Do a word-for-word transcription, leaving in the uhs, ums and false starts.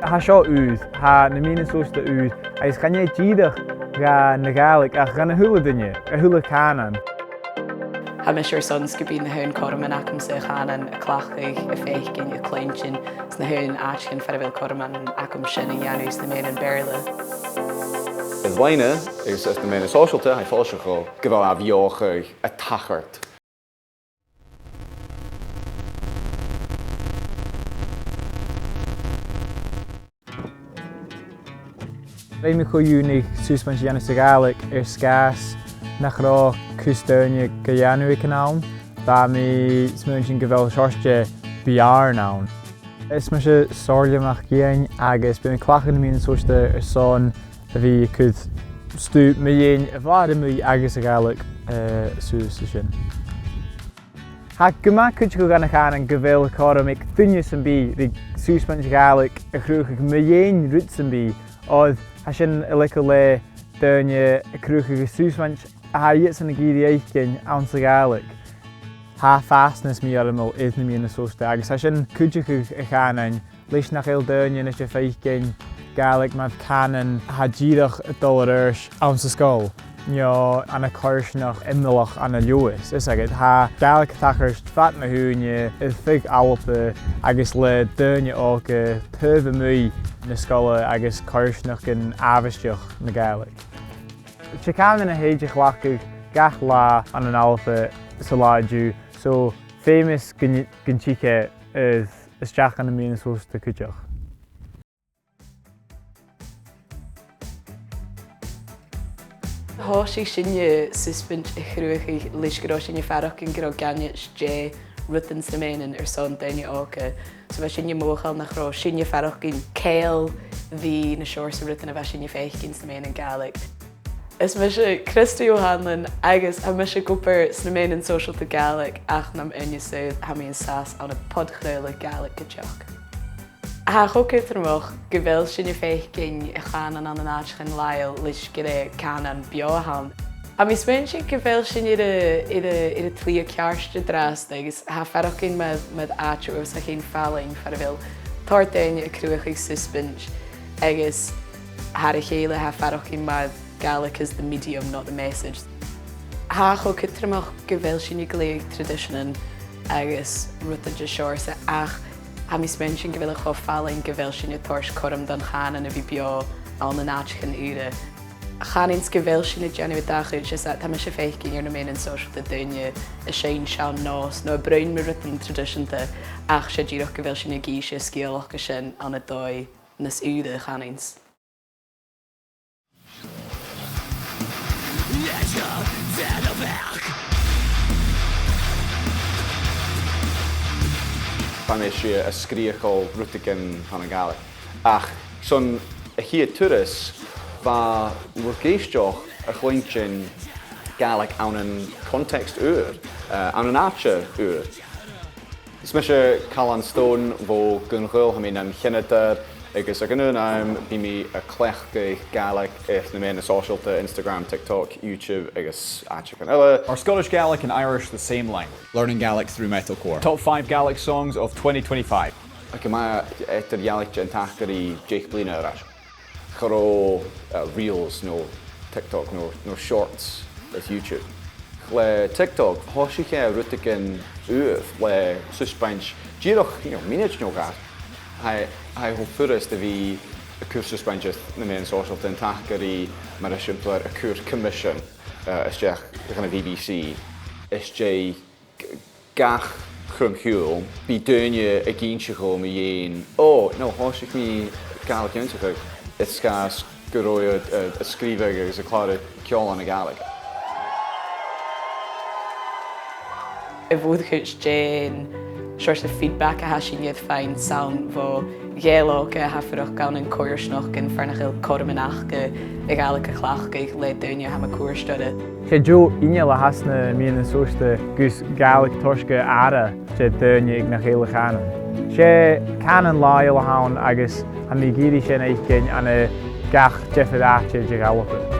Tha seo ùr, tha na meadhanan sòisealta ùr, agus chan e dìreach dha na Gàidheil ach dha na h-uile duine, a h-uile cànan. Tha mise airson 's gum bi na h-aon chothroman agamsa a' chànan a chleachdadh, a' faicinn, a' cluinntinn, 's na h-aon àiteachan far a bheil cothroman agam sin a dhèanamh anns na meadhanan Beurla. Is làithean, agus anns na meadhanan sòisealta, tha e follaiseach gu bheil e a' beothachadh a' tachairt. Rinn mi co-dhùnadh susbaint a dhèanamh sa Ghàidhlig air sgàth 's nach robh cus daoine ga dhèanamh aig an àm. Bha mi a' smaoineachadh gu bheil seòrsa de bheàrn ann. Is mise Somhairle MacIain agus bidh mi a' cleachdadh na meadhanan sòisealta airson a bhith a' cur stuth mu dheidhinn a' bhlàr a-muigh agus a' Ghàidhlig, eh, suas an sin. Tha e gu math cuideachail dhan a' chànan gu bheil cothrom aig duine sam bith ri susbaint Ghàidhlig a chruthachadh mu dheidhinn rud sam bith, oir tha sin a' leigeil le daoine a chruthachadh susbaint a tha iadsan ag iarraidh fhaicinn anns a' Ghàidhlig. Tha fàsnas mìorbhaileach air na meadhanan sòisealta agus tha sin a' cuideachadh a' chànain leis nach eil daoine a-nis a' faicinn Gàidhlig mar chànan a tha dìreach a' dol air adhart anns an sgoil, no ann an coimhearsnachd iomallach ann an Leòdhas. Is aithne dhut, tha Gàidhlig a' tachairt fad na h-ùine air feadh Alba agus le daoine òga taobh a-muigh na sgoile agus coimhearsnachdan àbhaisteach na Gàidhlig. 'S e cànan a thèid a chleachdadh gach latha ann an Alba san latha an-diugh, so feumaidh gun, gun tig e a-steach dha na meadhanan sòisealta cuideachd. Thòisich sinne susbaint a chruthachadh leis gun robh sinne a' faireachdainn gun robh gainnead de rudan sna meadhanan airson daoine òga. So bha sinne mothachail nach robh sinne a' faireachdainn ceangal ri na seòrsa rudan a bha sinne a' faicinn sna meadhanan Gàidhlig. Is mise Christy O'Hanlon agus tha mise ag obair sna meadhanan sòisealta Gàidhlig ach nam aonar-sa tha mi an sàs ann am pod-chraoladh Gàidhlig cuideachd. Tha e cho cudromach gu bheil sinne a' faicinn a' chànan ann an àiteachan làitheil leis gur e cànan beò a th' ann. Tha mi a' smaoineachadh gu bheil sinn air a, air a, air an t-slighe ceart an-dràsta agus tha e a' faireachdainn mar, mar àite uabhasach fhèin fallain far a bheil tòrr dhaoine a' cruthachadh susbaint agus thar a chèile tha e a' faireachdainn mar Gaelic is the medium, not the message. Tha e cho cudromach gu bheil sinne a' gleidheadh traidiseanan agus rudan den t-seòrsa, ach tha mi a' smaoineachadh gu bheil e cho fallain gu bheil sinne a' toirt cothrom don chànan a bhith beò ann an àiteachan ùra. Chanainn-sa gu bheil sinne a' dèanamh an dà chuid, 's e, tha mise a' faicinn air na meadhanan sòisealta daoine a' seinn seann nòs no a' bruidhinn mu rudan traidiseanta, ach 's e dìreach gu bheil sinne ag innse an sgeulachd sin ann an dòigh nas fhuaire, chanainn-sa. Bha mise a' sgreuchail rudeigin anns a' Ghàidhlig. Ach son a' chiad turas, bha luchd-èisteachd a' cluinntinn Gàidhlig ann an context ùr, eh, ann an àite ùr. Is mise Calum Stone bho Dhùn Chaoil, tha mi nan ceanadair, agus aig an aon àm bidh mi a' cleachdadh Gàidhlig air na meadhanan sòisealta, Instagram, TikTok, YouTube agus àiteachan eile. Are Scottish Gaelic and Irish the same language? Learning Gaelic through metalcore. Top five Gaelic songs of twenty twenty-five. Tha mi eadar-dhealaichte an taca ri deich bliadhna air ais. Cha robh, eh, Reels no TikTok no, no Shorts air YouTube. Le TikTok, thòisich e rudeigin ùr le susbaint dìreach, you know, mionaid no dhà. Tha, tha e cho furasta a bhith a' cur susbaint air na meadhanan sòisealta an taca ri, mar eisimpleir, a' cur commission, eh, a-steach dhan a' B B C. Is dè g-, gach chrom-chiùil, bidh daoine ag innse dhomh mu dheidhinn, "Ò, no, thòisich mi Gàidhlig ionnsachadh air sgàth 's gun robh mi a', a', a' sgrìobhadh agus a' clàradh ceòl ann an Gàidhlig." A' mhòr-chuid den t-seòrsa feedback a tha sinne air faighinn 's ann bho Ghàidheil òga a tha a' fuireach ann an coimhearsnachdan far nach eil cothroman aca a' Ghàidhlig a chleachdadh le daoine a tha mun cuairt orra. 'S e deagh inneal a th' anns na meadhanan sòisealta gus Gàidhlig a thoirt gu àraidh do dhaoine aig nach eil a' chànan. 'S e cànan làitheil a th' ann agus tha mi ag iarraidh sin fhaicinn ann an gach diofar àite de dh'Alba.